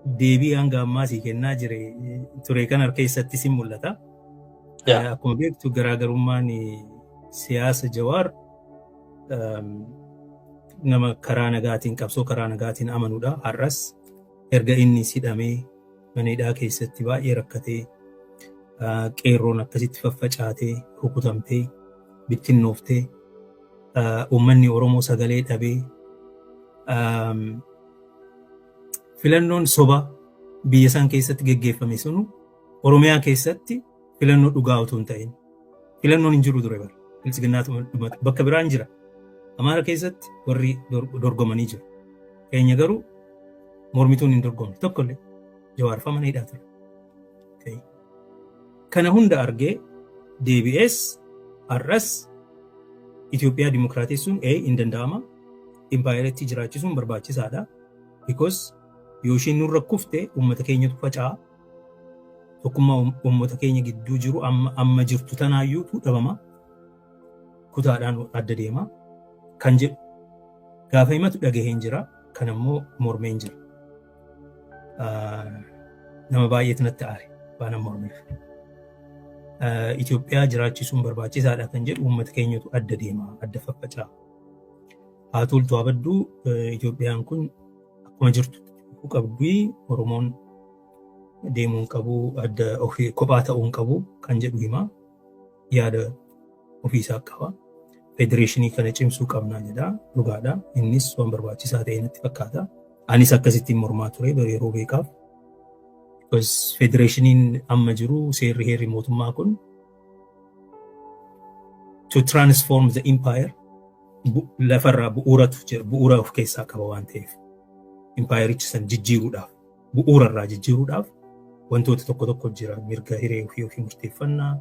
Deebii hanga ammaa sii kennaa jire ture kana keessatti sin mul'ata. Akkuma beektu, garaagarummaan siyaasa Jawaar nama karaa nagaatiin, qabsoo karaa nagaatiin amanuudha. Har'as erga inni hidhamee mana hidhaa keessatti baay'ee rakkatee, qeerroon akkasitti faffacaatee, rukutamtee, bittinnooftee, uummanni Oromoo sagalee dhabee, filannoon soba biyya san keessatti geggeeffame sunu Oromiyaa keessatti filannoo dhugaa utuu hin ta'in, filannoon hin jiru ture bara. Biltsiginnaatu dhumate. Bakka biraan jira. Amaara keessatti warri dorgomanii jiru. Keenya garuu mormituun hin dorgomne tokkollee. Jawaar fa mana hidhaa ture. Kana hunda argee deebi'ees har'as Itoophiyaa dimokiraatessuun hin danda'ama. Impaayeratti jiraachisuun barbaachisaadha. Because yoo isheen nurra kufte uummata keenyatu faca'a. Tokkummaa uummata keenya gidduu jiru amma amma jirtu tanaayyuutu dhabama. Kutaadhaan adda deema. Kan jedhu gaafa himatu dhagaheen jira. Kan ammoo mormeen jira. Nama baay'eetu natti aare waan mormeef. Itoophiyaa jiraachisuun barbaachisaadha kan jedhu uummata keenyatu adda deema, adda faffaca'a. Haa toltu haa badduu, Itoophiyaan kun akkuma jirtu qabdu, Oromoon deemuu hin qabu, adda ofii kophaa ta'uu hin qabu kan jedhu hima. Yaada ofiisaa qaba. Federeeshinii kana cimsuu qabnaa jedha. Dhugaadha. Innis waan barbaachisaa ta'e natti fakkaata. Anis akkasittiin mormaa ture yeroo beekaaf. Because federeeshiniin amma jiru, seerri heerri mootummaa kun to transform the empire lafarraa bu'uuratu jira, bu'uura of keessaa qaba waan ta'eef, impaayericha san jijjiiruudhaaf, bu'uurarraa jijjiiruudhaaf wantoota tokko tokko jira: mirga hiree ofii ofii murteeffannaa,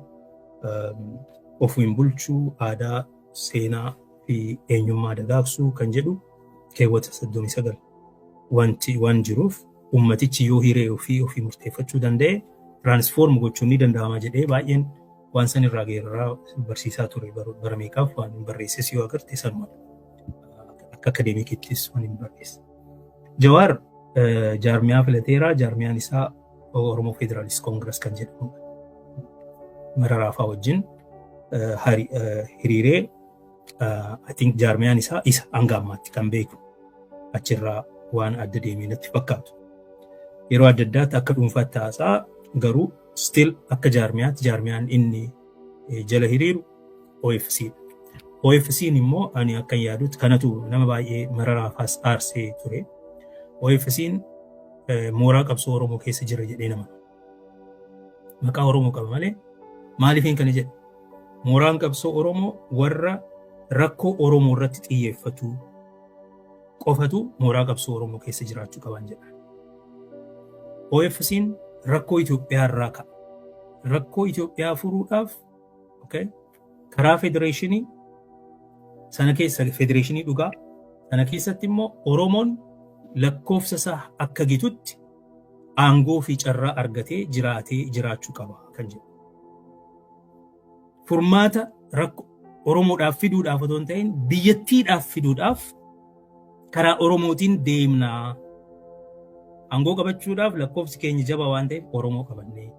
ofiin bulchuu, aadaa, seenaa fi eenyummaa dagaagsuu kan jedhu keewwata 39 wanti waan jiruuf, ummatichi yoo hiree ofii ofii murteeffachuu danda'e transform gochuun ni danda'ama jedhee baay'een waan san irraa geeraraa barsiisaa ture bara meeqaaf. Waan hin barreesses yoo agarte sanuma, akka akadeemikiittis waan hin barreesse. Jawaar jaarmiyaa filateera. Jaarmiyaan isaa Oromoo Federalist Congress kan jedhamudha. Mararaafaa wajjin hiriiree, I think jaarmiyaan isaa isa hanga ammaatti kan beeku, achirraa waan adda deemee natti fakkaatu. Yeroo adda addaatti akka dhuunfaatti haasaa, garuu still akka jaarmiyaatti jaarmiyaan inni jala hiriiru OFC dha. OFC'n immoo ani akka yaadutti kanatu nama baay'ee Mararaafaas aarsee ture. OFC'n mooraa qabsoo Oromoo keessa jira jedhee nama. Maqaa Oromoo qaba malee. Maaliifin kana jedhe? Mooraan qabsoo Oromoo warra rakkoo Oromoo irratti xiyyeeffatu qofatu mooraa qabsoo Oromoo keessa jiraachuu qaban jedha. OFC'n rakkoo Itoophiyaa irraa ka'a. Rakkoo Itoophiyaa furuudhaaf karaa federeeshinii sana keessa, federeeshinii dhugaa sana keessatti immoo Oromoon lakkoofsa isaa akka gitutti aangoo fi carraa argatee jiraatee jiraachuu qaba kan jedhu. Furmaata rakkoo Oromoodhaaf fiduudhaaf otoo hin ta'in biyyattiidhaaf fiduudhaaf karaa Oromootiin deemnaa. Aangoo qabachuudhaaf lakkoofsi keenya jabaa waan ta'eef Oromoo qabannee,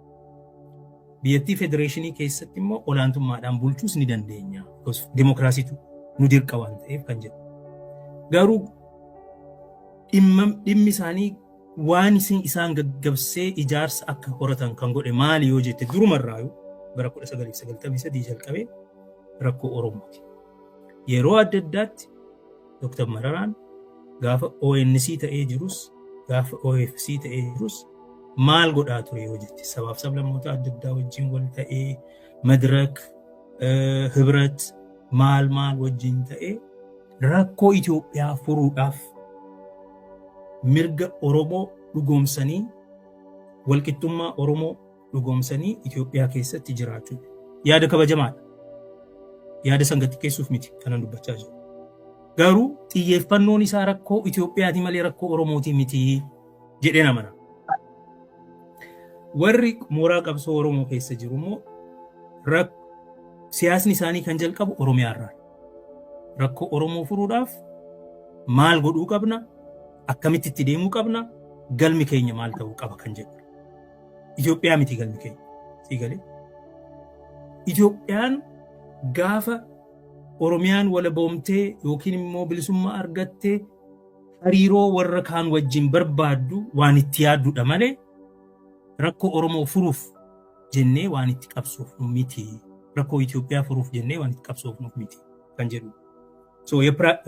biyyattii federeeshinii keessatti immoo olaantummaadhaan bulchuus ni dandeenya. Dimokiraasiitu nu dirqa waan ta'eef kan jedhu. Garuu dhimmi isaanii waan isin isaan gaggabsee ijaarsa akka horatan kan godhe maali yoo jette, durumarraayu bara 1993 jalqabee rakkoo Oromooti. Yeroo adda addaatti Dr. Mararaan gaafa ONC ta'ee jirus, gaafa OFC ta'ee jirus maal godhaa ture yoo jette, sabaaf sablammoota adda addaa wajjin wal ta'ee, Madirak, Hibrat, maal maal wajjin ta'ee rakkoo Itoophiyaa furuudhaaf mirga Oromoo dhugoomsanii, walqixxummaa Oromoo dhugoomsanii Itoophiyaa keessatti jiraachuu. Yaada kabajamaadha. Yaada san xiqqeessuuf miti kanan dubbachaa jiru. Garuu xiyyeeffannoon isaa rakkoo Itoophiyaati malee rakkoo Oromooti miti jedhee amana. Warri mooraa qabsoo Oromoo keessa jiru immoo siyaasni isaanii kan jalqabu Oromiyaa irraa. Rakkoo Oromoo furuudhaaf maal godhuu qabna? Akkamitti itti deemuu qabna? Galmi keenya maal ta'uu qaba kan jedhu. Itoophiyaa miti galmi keenya. Sii galee? Itoophiyaan gaafa Oromiyaan walaboomtee yookiin immoo bilisummaa argattee hariiroo warra kaan wajjin barbaaddu waan itti yaaddudha malee, rakkoo Oromoo furuuf jennee waan itti qabsoofnu miti. Rakkoo Itoophiyaa furuuf jennee waan itti qabsoofnuuf miti kan jedhu. So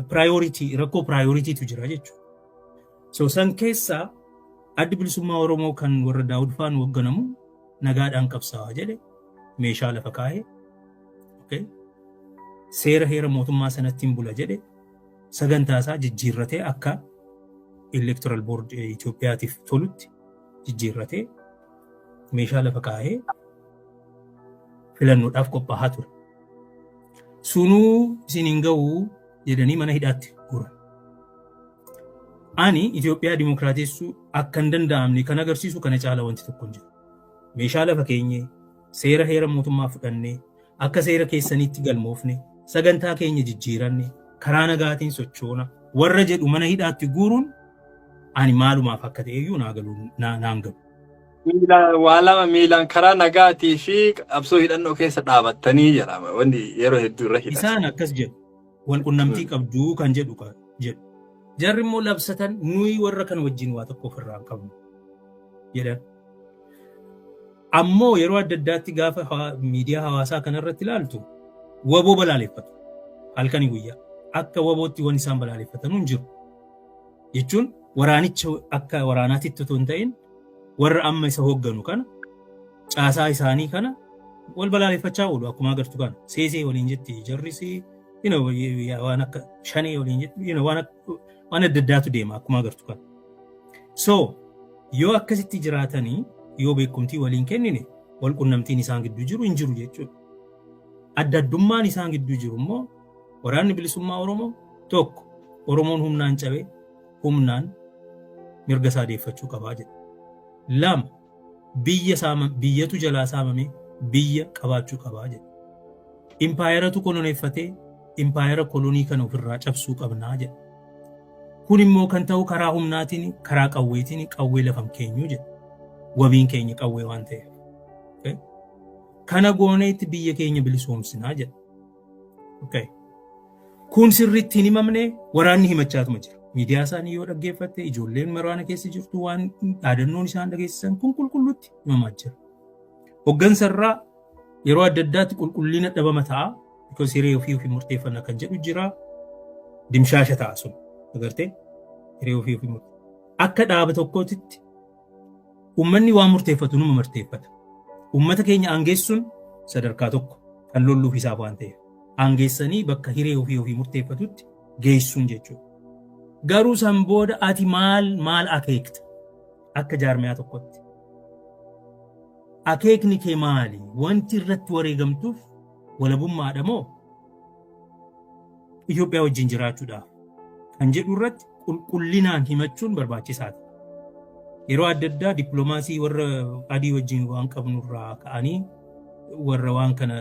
priority, rakkoo prioritytu jira jechuudha. So san keessaa Addi Bilisummaa Oromoo kan warra Daawud faan hoogganamu nagaadhaan qabsaa'aa jedhe, meeshaa lafa kaa'ee, okay, seera heera mootummaa sanatti hin bula jedhe, sagantaa isaa jijjiirratee, akka electoral board Itoophiyaatiif tolutti jijjiirratee, meeshaa lafa kaa'ee filannoodhaaf qophaa'aa ture. Sunuu isin hin ga'u jedhanii mana hidhaatti guuran. Ani Itoophiyaa dimokiraatessuu akka hin danda'amne kan agarsiisu kana caala wanti tokko hin jiru. Meeshaa lafa keenyee, seera heera mootummaa fudhannee, akka seera keessanitti galmoofne, sagantaa keenya jijjiiranne, karaa nagaatiin sochoona warra jedhu mana hidhaatti guuruun ani maalumaaf akka ta'e iyyuu naa galu, naan galu. Miilaan waa lama, miilaan karaa nagaatii fi qabsoo hidhannoo keessa dhaabattanii jedhama. Wanni yeroo hedduu irra hidhatan. Isaan akkas jedhu. Wal qunnamtii qabduu kan jedhu jedhu. Jarri immoo labsatan, nuyi warra kana wajjin waa tokko ofirraa hin qabnu jedhan. Ammoo yeroo adda addaatti gaafa miidiyaa hawaasaa kanarratti ilaaltu WBO balaaleffatu. Halkanii guyyaa. Akka WBOtti waan isaan balaaleffatan hin jiru. Jechuun waraanicha akka waraanaatitti otoo hin ta'in, warra amma isa hoogganu kana, caasaa isaanii kana wal balaaleffachaa oolu. Akkuma agartu kana seesee waliin jetti jarris, waan akka shanee waliin jetti, waan adda addaatu deema akkuma agartu kana. So yoo akkasitti jiraatanii, yoo beekumtii waliin kennine, wal qunnamtiin isaan gidduu jiru hin jiru jechuudha. Adda addummaan isaan gidduu jiru immoo, Waraanni Bilisummaa Oromoo tokko Oromoon humnaan cabee humnaan mirga isaa deeffachuu qabaa jedha. Lama, biyya saama, biyyatu jalaa saamame, biyya qabaachuu qabaa jedha. Impaayeratu koloneeffatee, impaayera kolonii kana ofirraa cabsuu qabnaa jedha. Kun immoo kan ta'u karaa humnaatiin, karaa qawweetiin, qawwee lafan keenyuu jedha. Wabiin keenya qawwee waan ta'eef. Kana gooneetti biyya keenya bilisoomsinaa jedha. Okay. Kun sirriitti hin himamne, waraanni himachaatuma jira. Miidiyaa isaanii yoo dhaggeeffatte, ijoolleen waraana keessa jirtu waan dhaadannoon isaan dhageessisan kun qulqulluutti himamaa jira. Hoggansa irraa yeroo adda addaatti qulqullina dhabama ta'a. Because hiree ofii ofii murteeffanna kan jedhu jira. Dimshaasha ta'a sun. Agartee, hiree ofii ofii murteeffanna. Akka dhaaba tokkootitti uummanni waan murteeffatu numa murteeffata. Uummata keenya aangeessuun sadarkaa tokko kan lolluuf isaaf waan ta'eef. Aangeessanii bakka hiree ofii ofii murteeffatutti geessuun jechuudha. Garuu san booda ati maal maal akeekta akka jaarmiyaa tokkotti? Akeekni kee maali? Wanti irratti wareegamtuuf walabummaadha moo Itoophiyaa wajjin jiraachuudhaaf kan jedhu irratti qulqullinaan himachuun barbaachisaadha. Yeroo adda addaa dippiloomaasii warra adii wajjin waan qabnurraa ka'anii, warra waan kana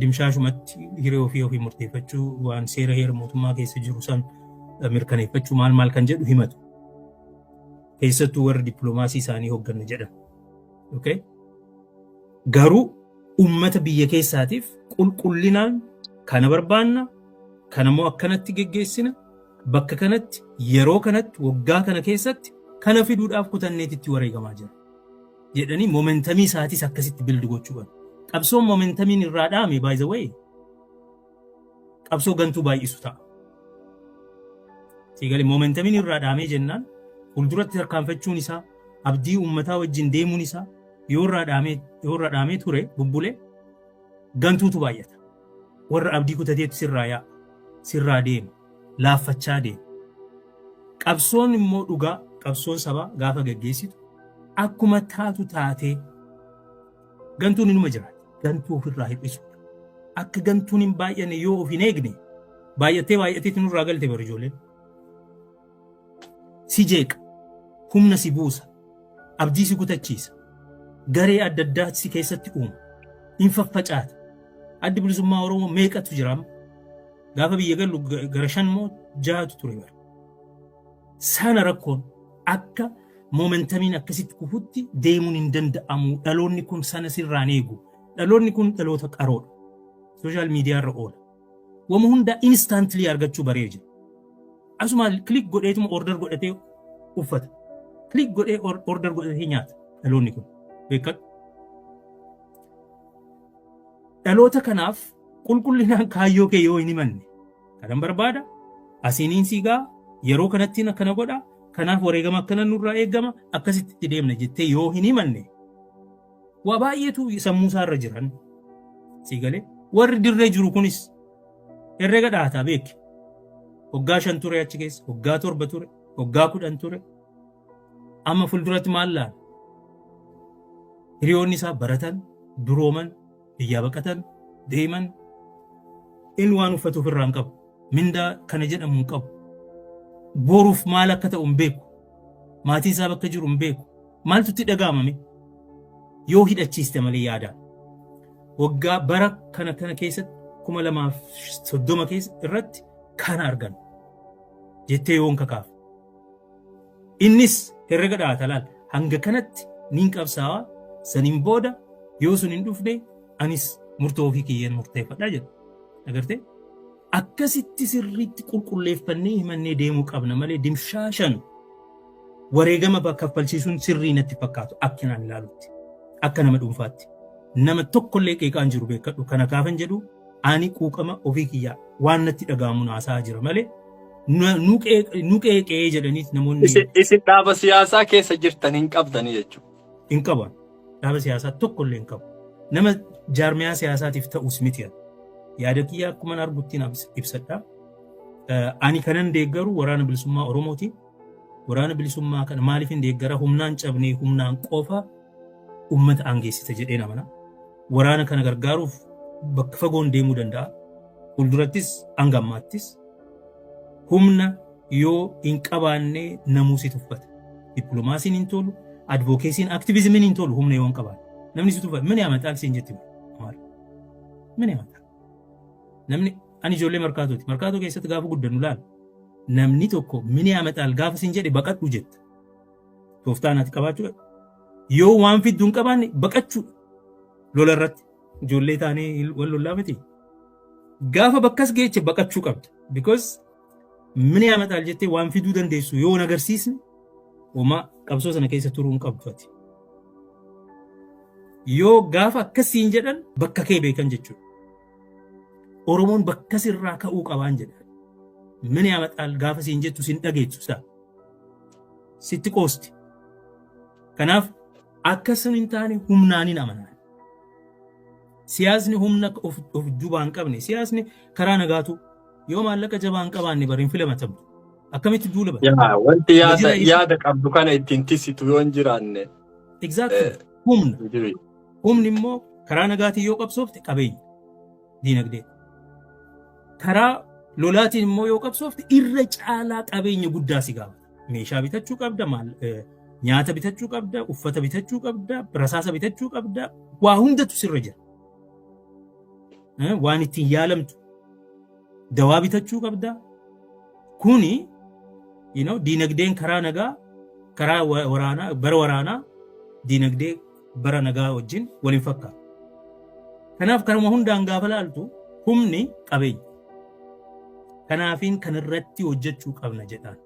dimshaashumatti hiree ofii ofii murteeffachuu, waan seera heera mootummaa keessa jiru san mirkaneeffachuu, maal maal kan jedhu himatu. Keessattuu warra dippiloomaasii isaanii hoogganna jedhan. Okay? Garuu uummata biyya keessaatiif qulqullinaan kana barbaanna, kana immoo akkanatti geggeessina, bakka kanatti, yeroo kanatti, waggaa kana keessatti kana fiduudhaaf kutanneetitti wareegamaa jira jedhanii momentumii isaatis akkasitti build gochuu qabu. Qabsoon momentumiin irraa dhaame, by the way, qabsoo gantuu baay'isu ta'a. Siigalee, momentumiin irraa dhaamee jennaan, fuulduratti tarkaanfachuun isaa, abdii uummataa wajjin deemuun isaa yoo irraa dhaamee ture bubbulee, gantuutu baay'ata. Warra abdii kutateetu sirraa yaa'a, sirraa deema, laaffachaa deema. Qabsoon immoo dhugaa, qabsoon sabaa gaafa gaggeessitu akkuma taatu taatee gantuun inuma jiraati. Gantuu ofirraa hir'isuudha. Akka gantuun hin baay'anne yoo of hin eegne, baay'attee baay'atteetti nurraa galte bari ijoolleen. Si jeeqa, humna si buusa, abdii si kutachiisa, garee adda addaa si keessatti uuma, hin faffacaata. Addi Bilisummaa Oromoo meeqatu jira amma? Gaafa biyya gallu gara shan moo jahatu ture bara. Sana rakkoon akka Momentumiin akkasitti kufutti deemuun hin danda'amu. Dhaloonni kun sana sirraan eegu. Dhaloonni kun dhaloota qaroodha. Social media irra oola. Wama hunda instantly argachuu baree jira. Asuma click godheetuma order godhatee uffata. Click godhee order godhatee nyaata dhaloonni kun. Beekadhu. Dhaloota kanaaf qulqullinaan kaayyoo kee yoo hin himanne, kanan barbaada, asiiniin siigaa, yeroo kanattiin akkana godha, kanaaf wareegama akkana nurraa eegama, akkasitti itti deemna jettee yoo hin himanne, waa baay'eetu sammuu isaa irra jiran siigalee. Warri dirree jiru kunis herrega dhaataa beeki. Waggaa 5 ture achi keessa, waggaa 7 ture, waggaa 10 ture. Amma fuulduratti maal laala? Hiriyoonni isaa baratan, durooman, biyyaa baqatan, deeman. Inni waan uffatu ofirraa hin qabu. Mindaa kana jedhamu hin qabu. Boruuf maal akka ta'u hin beeku. Maatiin isaa bakka jiru hin beeku. Maaltu itti dhaga'amame? Yoo hidhachiiste malee yaada. Waggaa bara kana kana keessatti, 2030 keessa irratti kana argan jettee yoon kakaaf. Innis herrega dhaata laal, hanga kanatti niin qabsaawaa, saniin booda yoo sun hin dhufne anis murtoo ofii kiyyeen murteeffadhaa jedha. Agartee? Akkasitti sirriitti qulqulleeffannee himannee deemuu qabna malee dimshaashan wareegama kaffalchiisuun sirrii natti fakkaatu akka naan ilaalutti. Akka nama dhuunfaatti. Nama tokkollee qeeqaan jiru, beekadhu. Kana gaafan jedhu ani quuqama ofii kiyyaa waan natti dhaga'amu naasaa jira malee nu qeeqee jedhaniit namoonni. Isin dhaaba siyaasaa keessa jirtan hin qabdanii jechuudha. Hin qaban. Dhaaba siyaasaa tokkollee hin qabu. Nama jaarmiyaa siyaasaatiif ta'us miti. Yaada kiyya akkuma argutti ibsadha. Ani kanan deeggaru Waraana Bilisummaa Oromooti. Waraana bilisummaa kana maaliif hin deeggara? Humnaan cabnee humnaan qofa uummata aangeessita jedhee namana. Waraana kana gargaaruuf bakka fagoon deemuu danda'a. Fuuldurattis hanga ammaattis humna yoo hin qabaanne namuu si tuffata. Dippiloomaasiin hin tolu, advocacyn, activismiin hin tolu humna yoo hin qabaanne. Namni si tuffata. ምን ያመጣል siin jetti maal? ምን ያመጣል? Namni ani ijoollee Markaatooti. Markaatoo keessatti gaafa guddannu laala. Namni tokko ምን ያመጣል gaafa siin jedhe baqadhu jetta. Tooftaan ati qabaachuu yoo waan fiddu hin qabaanne baqachuu lola irratti ijoollee taanee wal lollaa miti. Gaafa bakkas geeche baqachuu qabda. Because ምን ያመጣል jettee waan fiduu dandeessu yoo hin agarsiisne homaa qabsoo sana keessa turuu hin qabdu ati. Yoo gaafa akkasiin jedhan bakka kee beekan jechuudha. Oromoon bakka sirraa ka'uu qabaan jedha. ምን ያመጣል gaafa siin jettu sin dhageessu isaa. Sitti qoosti. Kanaaf akka sun hin taane humnaan amanaa. Siyaasni humna of duubaa hin qabne, siyaasni karaa nagaatu yoo maallaqa jabaa hin qabaanne bari hin filatamtu. Akkamitti duula bara? Yaa, wanti yaada qabdu kana ittiin tisitu yoo hin jiraanne. Exactly. Humna. Humni immoo karaa nagaatiin yoo qabsoofte qabeenya diinagdee. Karaa lolaatiin immoo yoo qabsoofte irra caalaa qabeenya guddaa si gaafata. Meeshaa bitachuu qabda, nyaata bitachuu qabda, uffata bitachuu qabda, rasaasa bitachuu qabda, waa hundatu sirra jira. Waan ittiin yaalamtu, dawaa bitachuu qabda. Kuni diinagdeen karaa nagaa, karaa waraanaa, bara waraanaa diinagdee bara nagaa wajjin waliin fakkaatu. Kanaaf karuma hundaan gaafa laaltu humni qabeenya. Kanaafiin kanarratti hojjechuu qabna jedhaan.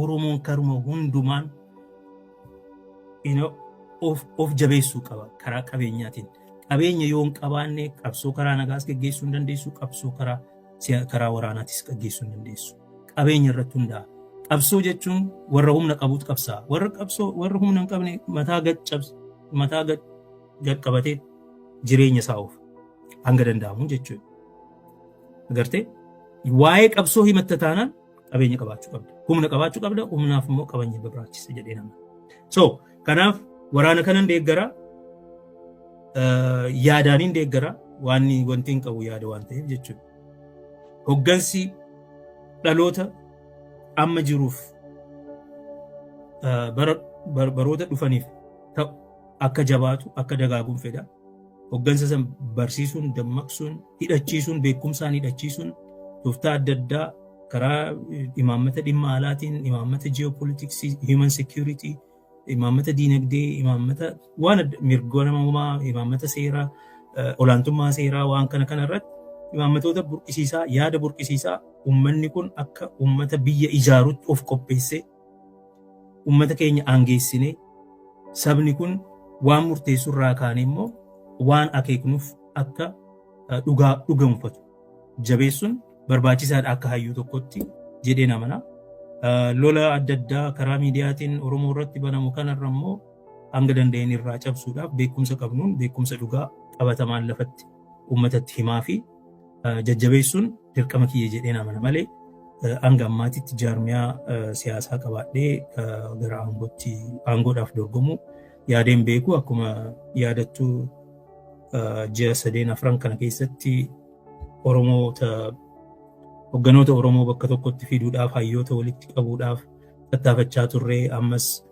Oromoon karuma hundumaan of jabeessuu qaba karaa qabeenyaatiin. Qabeenya yoo hin qabaanne qabsoo karaa nagaas geggeessuu hin dandeessu, qabsoo karaa waraanaatis geggeessuu hin dandeessu. Qabeenya irratti hundaa'a. Qabsoo jechuun warra humna qabutu qabsaa'a. Warra qabsoo, warra humna hin qabne mataa gad cabs, mataa gad gad qabatee jireenya isaa oofa. Hanga danda'amu jechuudha. Agartee, waa'ee qabsoo himatta taanaan qabeenya qabaachuu qabda. Humna qabaachuu qabda, humnaaf immoo qabeenya barbaachisa jedhee nama. So kanaaf waraana kanan deeggara, yaadaaniin deeggara, waan wanti hin qabu yaada waan ta'eef jechuudha. Hoggansi dhaloota amma jiruuf baroota dhufaniif ta'u akka jabaatu, akka dagaaguun fedha. Hoggansa san barsiisuun, dammaqsuun, hidhachiisuun, beekumsaan hidhachiisuun, tooftaa adda addaa karaa imaammata dhimma alaatiin, imaammata geopoliticsii, human security. Imaammata diinagdee, imaammata waan mirga namummaa, imaammata seeraa, olaantummaa seeraa, waan kana kana irratti imaammatoota burqisiisaa, yaada burqisiisaa, uummanni kun akka uummata biyya ijaarutti of qopheessee, uummata keenya aangeessinee, sabni kun waan murteessu irraa kaanee immoo waan akeeknuuf akka dhugaa dhugoomfatu jabeessuun barbaachisaadha akka hayyuu tokkotti jedhee namana. Lola adda addaa karaa miidiyaatiin Oromoo irratti banamu kanarra immoo hanga danda'een irraa cabsuudhaaf beekumsa qabnuun, beekumsa dhugaa qabatamaan lafatti uummatatti himaa fi jajjabeessuun dirqama kiyya jedhee namana malee, hanga ammaatitti jaarmiyaa siyaasaa qabaadhee gara aangootti aangoodhaaf dorgomuu yaadeen beeku. Akkuma yaadattu, ji'a sadeen afran kana keessatti Oromoota, hogganoota Oromoo bakka tokkotti fiduudhaaf, hayyoota walitti qabuudhaaf tattaafachaa turre. Ammas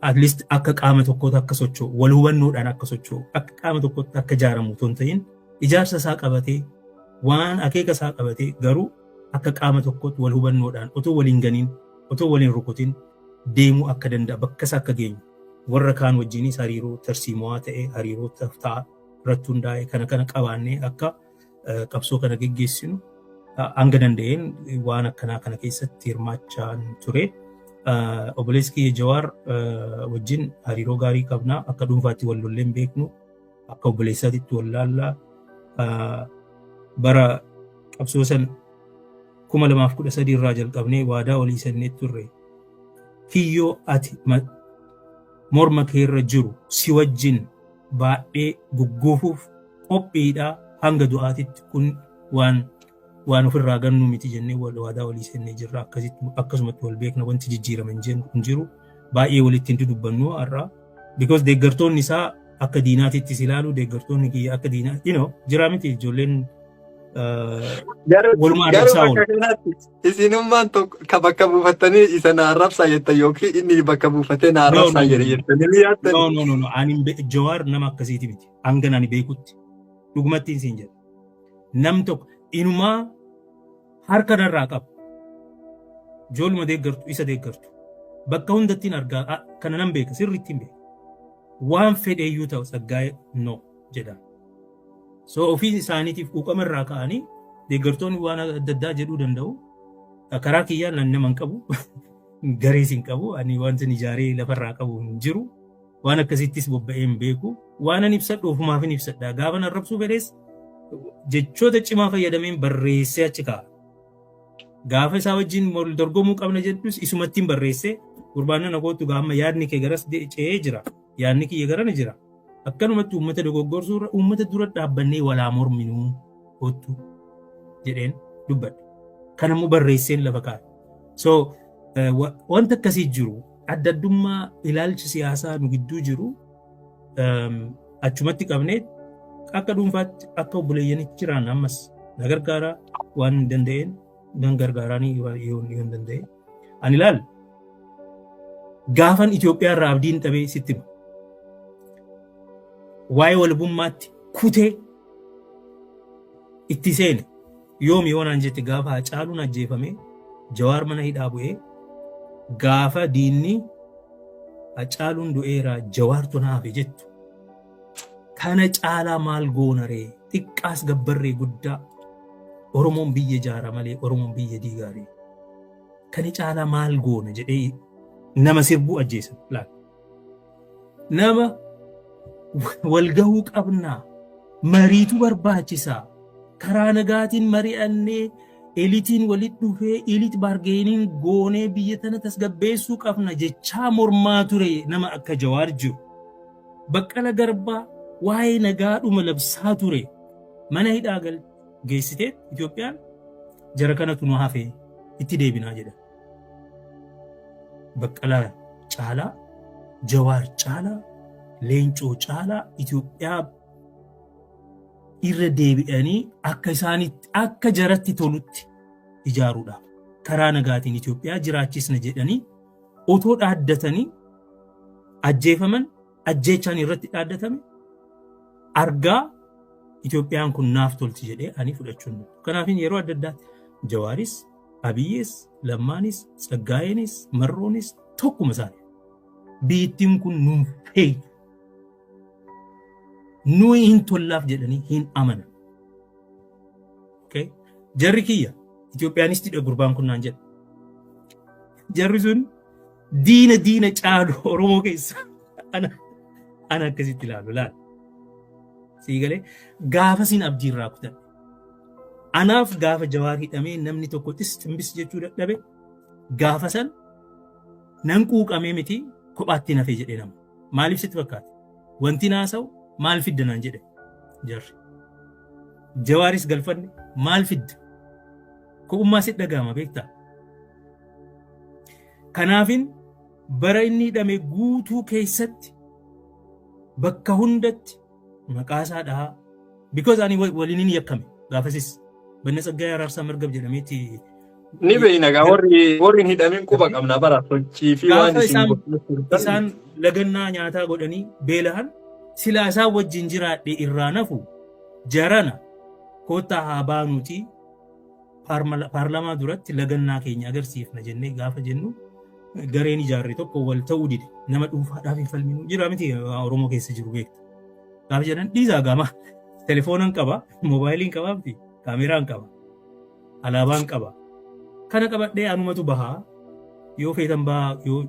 at least akka qaama tokkootti akka socho'u, wal hubannoodhaan akka socho'u, akka qaama tokkotti akka ijaaramu otoo hin ta'in, ijaarsa isaa qabatee, waan akeeka isaa qabatee, garuu akka qaama tokkootti wal hubannoodhaan, otoo waliin ganiin, otoo waliin rukutin deemuu akka danda'a, bakka isaa akka geenyu, warra kaan wajjinis hariiroo tarsiimawaa ta'e, hariiroo taftaa irratti hundaa'e kana kana qabaannee akka qabsoo kana geggeessinu hanga danda'een waan akkanaa kana keessatti hirmaachaa ture. Obboleessi kiyya Jawaar wajjin hariiroo gaarii qabna. Akka dhuunfaatti wal lollee hin beeknu. Akka obboleessaatitti wal laallaa. Bara qabsoo san 2013 irraa jalqabnee waadaa walii sennee turre. Kiyyoo ati morma keerra jiru si wajjin baadhee gugguufuuf qophiidha hanga du'aatitti, kun waan ofirraa gannu miti jennee waadaa walii seennee jirra. Akkasitti akkasumatti wal beekna. Wanti jijjiirame hin jiru. Baay'ee walitti hin dudubbannu har'a. Because deeggartoonni isaa akka diinaatittis ilaalu, deeggartoonni kiyya akka diinaa jira miti, ijoolleen walumaa Garuu arrabsaa oolu. Bakka kanatti isinummaan tokko ka bakka buufattanii isa na arrabsaa jettan yookiin inni bakka buufatee na No, no, arrabsaa no, jedhe no. jettanii ni yaaddani? No, no, no, no. Ani Jawaar nama akkasiiti miti. Hanga ani beekutti. Dhugumatti siin jedha. Nam tokko inumaa harka narraa qaba. Ijoolluma deeggartu, isa deeggartu. Bakka hundattiin argaa, kana nan beeka, sirriitti hin beeka. Waan fedheeyyuu ta'u, Tsaggaa'ee no jedha. So ofii isaaniitiif quuqama irraa ka'anii deeggartoonni waan adda addaa jedhuu danda'u. Karaa kiyyaan nan nama hin qabu. Garees hin qabu. Ani wanti ijaaree lafarraa qabu hin jiru. Waan akkasittis bobba'ee hin beeku. Waan ani ibsadhu ofumaaf hin ibsadha. Gaafa arrabsuu fedhes jechoota cimaa fayyadameen barreessee achi kaa'a. Gaafa isaa wajjin wal dorgomuu qabna jedhus isumattiin barreessee, gurbaan nana kootu, gaama yaadni kee garas ce'ee jira. Yaadni kiyya garana jira. Akkanumatti uummata dogoggorsuurra uummata dura dhaabbannee walaa morminuu kootu jedheen dubbadhe. Kanammoo barreesseen lafa kaa'e. So wanta akkasii jiru, adda addummaa ilaalcha siyaasaa nu gidduu jiru achumatti qabnee, akka dhuunfaatti akka obboleeyyanitti jiraan. Ammas na gargaara, waan hin danda'een nan gargaaraanii yoo hin danda'e. Ani ilaal, gaafan Itoophiyaa irraa abdiin dhabee sitti hima. Waa'ee walabummaatti kutee itti seene yoomi yoo naan jette, gaafa Hacaaluun ajjeefame, Jawaar mana hidhaa bu'ee, gaafa diinni Hacaaluun du'eera, Jawaartu na hafe jettu. Kana caalaa maal goona ree? Xiqqaas gabbarree guddaa, Oromoon biyya ijaara malee Oromoon biyya diigaaree. Kana caalaa maal goona jedhee nama sirbuu ajjeesan laal. Nama walgahuu qabnaa, mariitu barbaachisaa, karaa nagaatiin mari'annee, eliteiin walitti dhufee elite bargaining goonee biyya tana tasgabbeessuu qabna jechaa mormaa ture nama akka Jawaar jiru. Baqqala Garbaa waa'ee nagaadhuma labsaa ture. Mana hidhaa geessitee Itoophiyaan jara kanatu nu hafe, itti deebinaa jedha. Baqqalaa caalaa, Jawaar caalaa, Leencoo caalaa Itoophiyaa irra deebi'anii akka isaanitti, akka jaratti tolutti ijaaruudhaaf, karaa nagaatiin Itoophiyaa jiraachisna jedhanii otoo dhaaddatanii ajjeefaman, ajjeechaan irratti dhaaddatame argaa, Itoophiyaan kun naaf tolti jedhee ani fudhachuu hin danda'u. Kanaaf yeroo adda addaatti Jawaaris, Abiyyees, Lammaanis, Tsaggaayeenis, Marroonis tokkuma isaanii. Biyyittiin kun nuun feetu. Nuyi hin tollaaf jedhanii hin amanan. Okay? Jarri kiyya Itoophiyaanistiidha gurbaan kun naan jedha. Jarri sun diina diina caalu Oromoo keessa ana akkasitti ilaalu laala. Sii galee gaafa sin abdii irraa kutadhe. Anaaf gaafa Jawaar hidhamee namni tokko xis ximbis jechuu dadhabe, gaafa san nan quuqamee miti, kophaatti nafee jedhee nama. Maaliif sitti fakkaate? Wanti naasa'u maal fidda naan jedhe jarri. Jawaaris galfanne, maal fidda? Kophummaa sitti dhaga'ama, beektaa? Kanaafin bara inni hidhame guutuu keessatti bakka hundatti maqaa isaa dhahaa, because ani waliin hin yakkame gaafasis Banna Tsaggaayee Araarsaa Margab jedhameeti. Ni beeyna gaa, warri hin hidhamin quba qabna bara sochii fi waan Gaafa isin isaan isaan lagannaa nyaataa godhanii beela'an, silaa isaan wajjin jiraadhe irraa nafu, jarana koottaa haa baanuuti paarlamaa duratti lagannaa keenya agarsiifna jennee gaafa jennu, gareen ijaarre tokko wal ta'uu dide. Nama dhuunfaadhaaf hin falminu jira miti, Oromoo keessa jiru beekta. Gaafa jedhan, dhiisaa gaama, telefoonan qaba, moobaayiliin qaba miti, kaameraan qaba, alaabaan qaba. Kana qabadhee anumatu bahaa, yoo feetan bahaa, yoo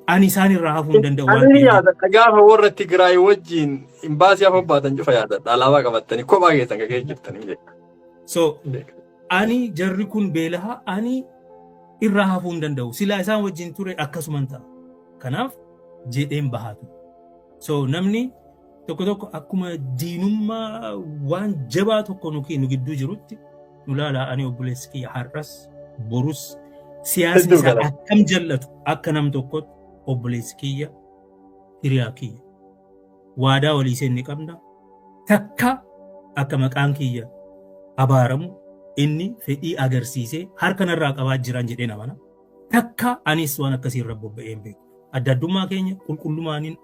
ani isaan irraa hafuu hin danda'u waan Ani ni ta'eef. yaadadha, gaafa warra Tigraay wajjin imbaasii afur baatan cufa yaadadha, alaabaa qabattanii kophaa keessan gagee jirtanii beeka. So ani jarri kun beelaha, ani irraa hafuu hin danda'u. Silaa isaan wajjin ture akkasuman ta'a. Kanaaf jedheen bahaatu. So namni tokko tokko akkuma diinummaa waan jabaa tokko nu gidduu jirutti nu laala. Ani obboleessi kiyya har'as borus siyaasni Hedduu isaa galata. akkam jallatu, akka nam tokkotti obboleessi kiyya, hiriyaa kiyya. Waadaa walii seenne qabna. Takka akka maqaan kiyya abaaramu inni fedhii agarsiisee harka narraa qabaa jiran jedhee namana. Takka anis waan akkasii irra bobba'ee hin beeku. Adda addummaa keenya qulqullummaaniin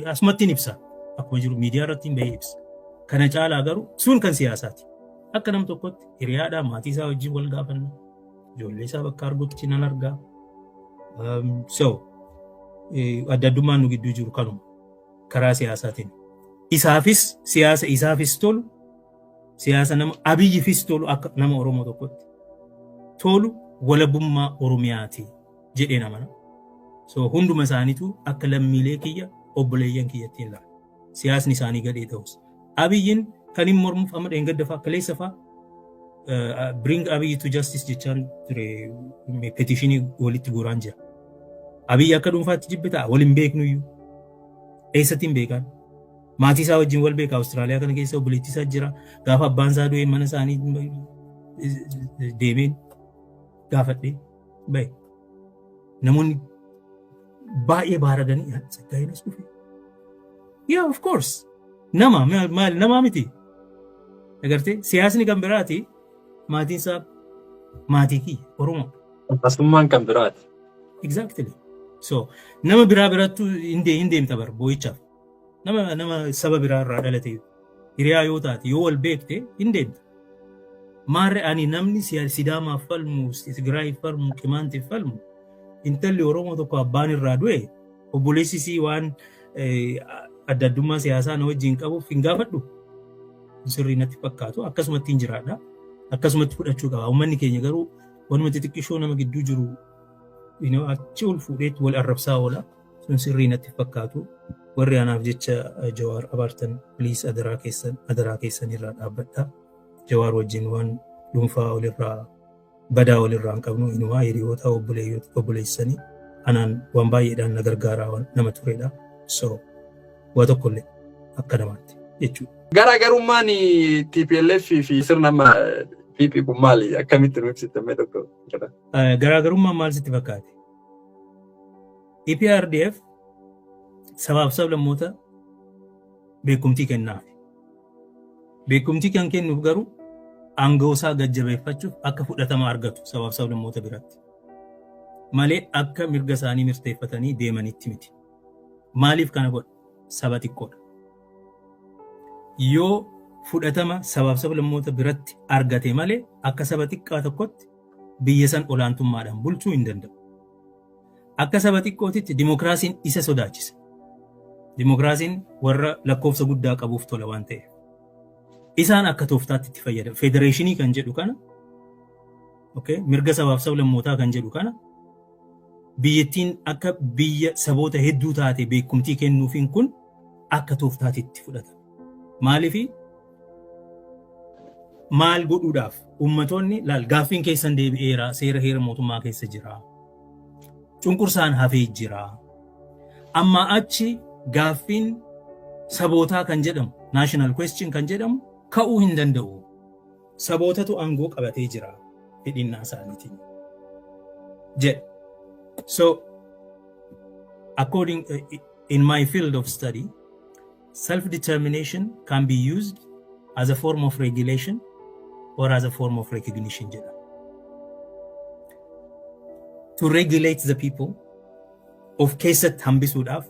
asumatti hin ibsa. Akkuma jiru miidiyaa irratti hin bahee ibsa. Kana caalaa garuu sun kan siyaasaati. Akka nam tokkotti hiriyaadhaa, maatii isaa wajjin wal gaafanna. Ijoollee isaa bakka argutti nan argaa. So adda addummaan nu gidduu jiru kanuma karaa siyaasaatiin. Isaafis siyaasa isaafis tolu, siyaasa nama Abiyyifis tolu, akka nama Oromoo tokkotti tolu walabummaa Oromiyaati jedhee namana. So hunduma isaaniitu akka lammiilee kiyya, obboleeyyan kiyyatti hin ilaala. Siyaasni isaanii gadhee ta'us. Abiyyin kan hin mormuuf amma dheengadda fa'a, kaleessa fa'a "Bring Abiyyi to justice" jechaan ture, petitionii walitti guuraan jira. Abiyyi akka dhuunfaatti jibbe ta'a, wal hin beeknuyyuu. Eessatti hin beekan? Maatii isaa wajjin wal beeka. Awustiraaliyaa kana keessa obboleettii isaa jira. Gaafa abbaan isaa du'e mana isaanii deemeen gaafadhee bahe. Namoonni baay'ee baaraganii, "Tsaggaayeen as dhufe." Yeah, of course. Nama maal namaa miti. Agartee, siyaasni kan biraati, maatiin isaa maatii kiyya Oromoo. Hawaasummaan kan biraati. Exactly. So nama biraa birattu hin deemta bar boo'ichaaf. Nama saba biraa irraa dhalate hiriyaa yoo taate, yoo wal beekte, hin deemta. Maarre ani namni Sidaamaaf falmu, Tigraayiif falmu, Qimaantiif falmu, intalli Oromoo tokko abbaan irraa du'e, obboleessi isii waan adda addummaa siyaasaa na wajjin qabuuf hin gaafadhu. Sirrii natti fakkaatu, akkasumatti hin jiraadha. Akkasumatti fudhachuu qaba. Uummanni keenya garuu wanuma xixiqqishoo nama gidduu jiru achi ol fuudheetti wal arrabsaa oola. Sun sirrii natti fakkaatu. Warri anaaf jecha Jawaar abaartan, please, adaraa keessan, adaraa keessan irraa dhaabbadha. Jawaar wajjin waan dhuunfaa walirraa badaa walirraa hin qabnu, inumaa hiriyoota obboleessanii anaan waan baay'eedhaan na gargaaraa nama turedha. So waa tokkollee akka namaatti jechuudha. Garaagarummaan TPLF fi sirna amma PP kun maali? Akkamitti nu ibsitta mee, doktor? Garaagarummaan maal sitti fakkaate? EPRDF sabaaf sablammoota beekumtii kennaaf. Beekumtii kan kennuuf garuu aangoo isaa gajjabeeffachuuf, akka fudhatama argatu sabaaf sablammoota biratti. Malee akka mirga isaanii murteeffatanii deemanitti miti. Maaliif kana godha? Saba xiqqoodha. Yoo fudhatama sabaaf sablammoota biratti argate malee akka saba xiqqaa tokkotti biyya san olaantummaadhaan bulchuu hin danda'u. Akka saba xiqqootitti dimokiraasiin isa sodaachisa. Dimokiraasiin warra lakkoofsa guddaa qabuuf tola waan ta'eef. Isaan akka tooftaatti itti fayyadamu. Federeeshinii kan jedhu kana, okay, mirga sabaaf sablammootaa kan jedhu kana, biyyattiin akka biyya saboota hedduu taate beekumtii kennuufiin kun akka tooftaatti itti fudhatama. Maaliifi maal godhuudhaaf ummatoonni laal gaaffiin keessan deebi'eera, seera heera mootummaa keessa jira. Cunqursaan hafee jira. Amma achi gaaffiin sabootaa kan jedhamu, national question kan jedhamu ka'uu hin danda'u. Sabootatu aangoo qabatee jira fedhinnaa isaaniitiin jedha. So according in my field of study, self-determination can be used as a form of regulation or as a form of recognition jedha. To regulate the people, of keessatti hambisuudhaaf,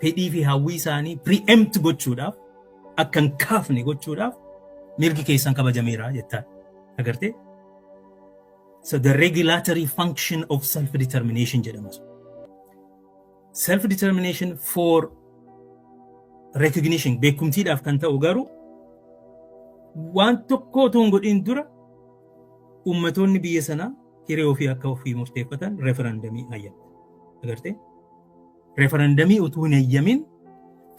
fedhii fi hawwii isaanii preempt gochuudhaaf, akka hin kaafne gochuudhaaf, mirgi keessan kabajameera jettaan. Agartee? So the regulatory function of self-determination jedhama. Self-determination for recognition, beekumtiidhaaf kan ta'u garuu, waan tokko otoo hin godhin dura ummatoonni biyya sanaa hiree ofii akka ofii murteeffatan referendamii hayyamte. Agartee? Referendamii utuu hin hayyamin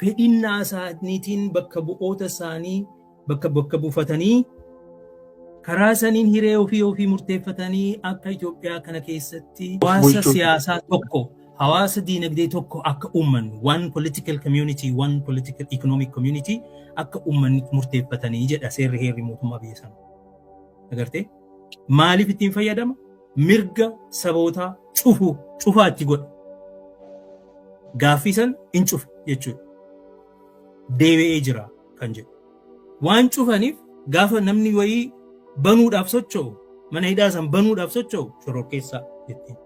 fedhinnaa isaaniitiin bakka bu'oota isaanii bakka buufatanii karaa saniin hiree ofii ofii murteeffatanii akka Itoophiyaa kana keessatti hawaasa siyaasaa tokko, hawaasa diinagdee tokko akka uummannu, one political community, one political economic community akka uummanni murteeffatanii jedha seerri heerri mootummaa biyya sanaa. Agartee? Maaliif ittiin fayyadama? Mirga sabootaa cufu cufaatti godha. Gaaffii san hin cufe jechuudha. Deebi'ee jira kan jedhu. Waan cufaniif gaafa namni wayii banuudhaaf socho'u, mana hidhaa san banuudhaaf socho'u, shororkeessaa jettiin.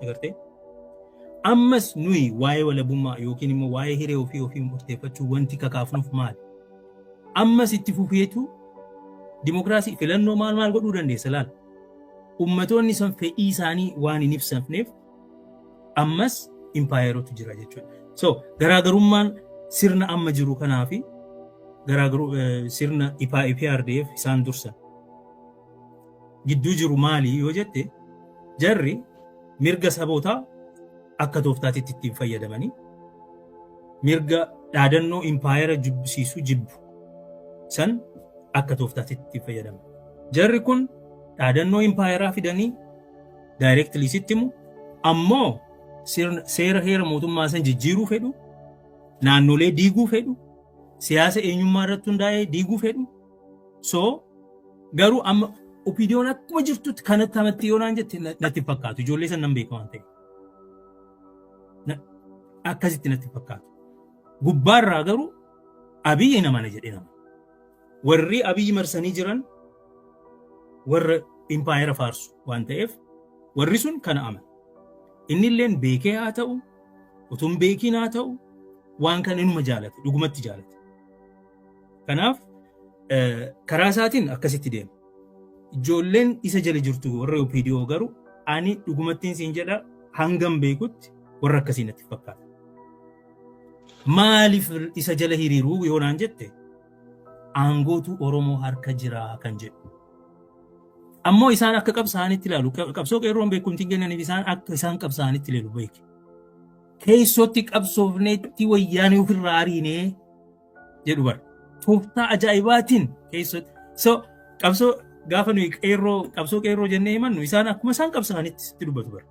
Agartee? Ammas nuyi waa'ee walabummaa yookiin immoo waa'ee hiree ofii ofii murteeffachuu wanti kakaafnuuf maali? Ammas itti fufeetu dimokiraasii filannoo maal maal godhuu dandeessa laal. Ummatoonni san fedhii isaanii waan hin ibsamneef ammas impaayerotu jira jechuudha. So garaagarummaan sirna amma jiru kanaa fi garaagaruu sirna EPRDF isaan dursan gidduu jiru maali yoo jette, jarri mirga sabootaa akka tooftaatitti ittiin fayyadamanii mirga dhaadannoo impaayera jibbisiisuu jibbu san akka tooftaatitti ittiin fayyadaman. Jarri kun dhaadannoo impaayeraa fidanii directly sitti himu, ammoo seera heera mootummaa san jijjiiruu fedhu, naannolee diiguu fedhu, siyaasa eenyummaa irratti hundaa'ee diiguu fedhu. So garuu amma OPDOn akkuma jirtutti kanatti amatti yoo naan jette natti fakkaatu. Ijoollee san nan beeka waan ta'eef. Akkasitti natti fakkaatu. Gubbaarraa garuu Abiyyi namana jedhee nama. Warri Abiyyi marsanii jiran warra impaayera faarsu waan ta'eef warri sun kana amana. Inni illeen beekee haa ta'u, utuu hin beekiin haa ta'u, waan kana inuma jaalate, dhugumatti jaalate. Kanaaf karaa isaatiin akkasitti deema. Ijoolleen isa jala jirtu warra OPDO garuu ani dhugumattiin siin jedha, hangam beekutti warra akkasii natti fakkaata. Maaliif isa jala hiriiruu yoo naan jette, aangootu Oromoo harka jira kan jedhu. Ammoo isaan akka qabsaa'anitti ilaalu. Qabsoo qeerroon beekumtiin kennaniif isaan akka isaan qabsaa'anitti ilaalu beeki. Keessootti qabsoofneetti wayyaanee ofirraa ariinee jedhu bara. Tooftaa ajaa'ibaatiin keessootti. So qabsoo gaafa nuyi qeerroo, qabsoo qeerroo jennee himannu, isaan akkuma isaan qabsaa'anitti sitti dubbatu bara.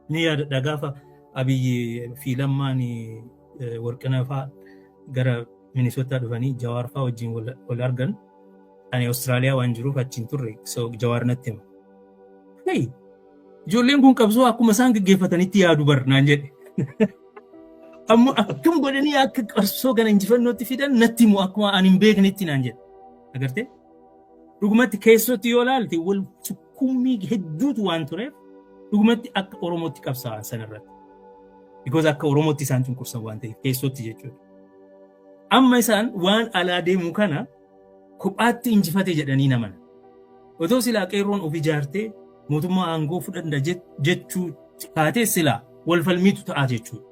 Ni yaadadha, gaafa Abiyyi fi Lammaan Warqina fa'aa gara Minisootaa dhufanii Jawaar fa'aa wajjin wal argan. Ani Awustiraaliyaa waan jiruuf achiin turre, so Jawaar natti hima. "Hey, ijoolleen kun qabsoo akkuma isaan gaggeeffatanitti yaadu bar" naan jedhe. "Ammoo akkam godhanii akka qabsoo kana injifannootti fidan natti himu, akkuma ani hin beeknetti" naan jedhe. Agartee? Dhugumatti keessootti yoo ilaalte wal sukkummii hedduutu waan tureef dhugumatti akka Oromootti qabsaa'an sanarratti. Because akka Oromootti isaan cunqursan waan ta'eef keessootti jechuudha. Amma isaan waan alaa deemu kana kophaatti injifate jedhanii naman. Otoo silaa qeerroon of ijaartee mootummaa aangoo fudhanna jechuu taatee silaa Wal falmiitu ta'aa jechuudha.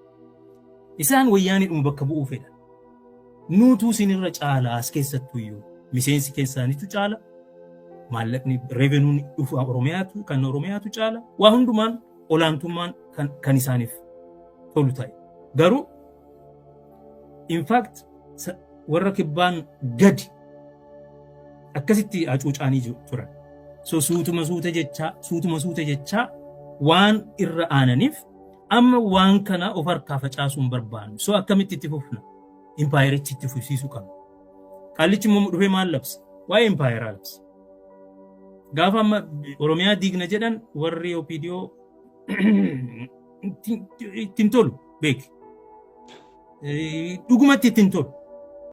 Isaan wayyaaniidhuma bakka bu'uu fedha. Nuutuu isinirra caala, as keessattuu iyyuu miseensi keessaanitu caala. Maallaqni revenuen dhufu Oromiyaatu, kan Oromiyaatu caala. Waa hundumaan olaantummaan kan isaaniif tolu ta'e. Garuu in fact warra kibbaan gadi akkasitti hacuucaanii turan. So suutuma suuta jechaa, suutuma suuta jechaa waan irra aananiif amma waan kana of harkaa facaasuun barbaannu. So akkamitti itti fufna? Impaayerichi itti fufsiisuu qabna. Qaallichi immoo dhufee maal labsa? Waa'ee impaayeraa labsa. Gaafa amma Oromiyaa diigna jedhan, warri OPDO ittiin tolu beeki. Dhugumatti ittiin tolu.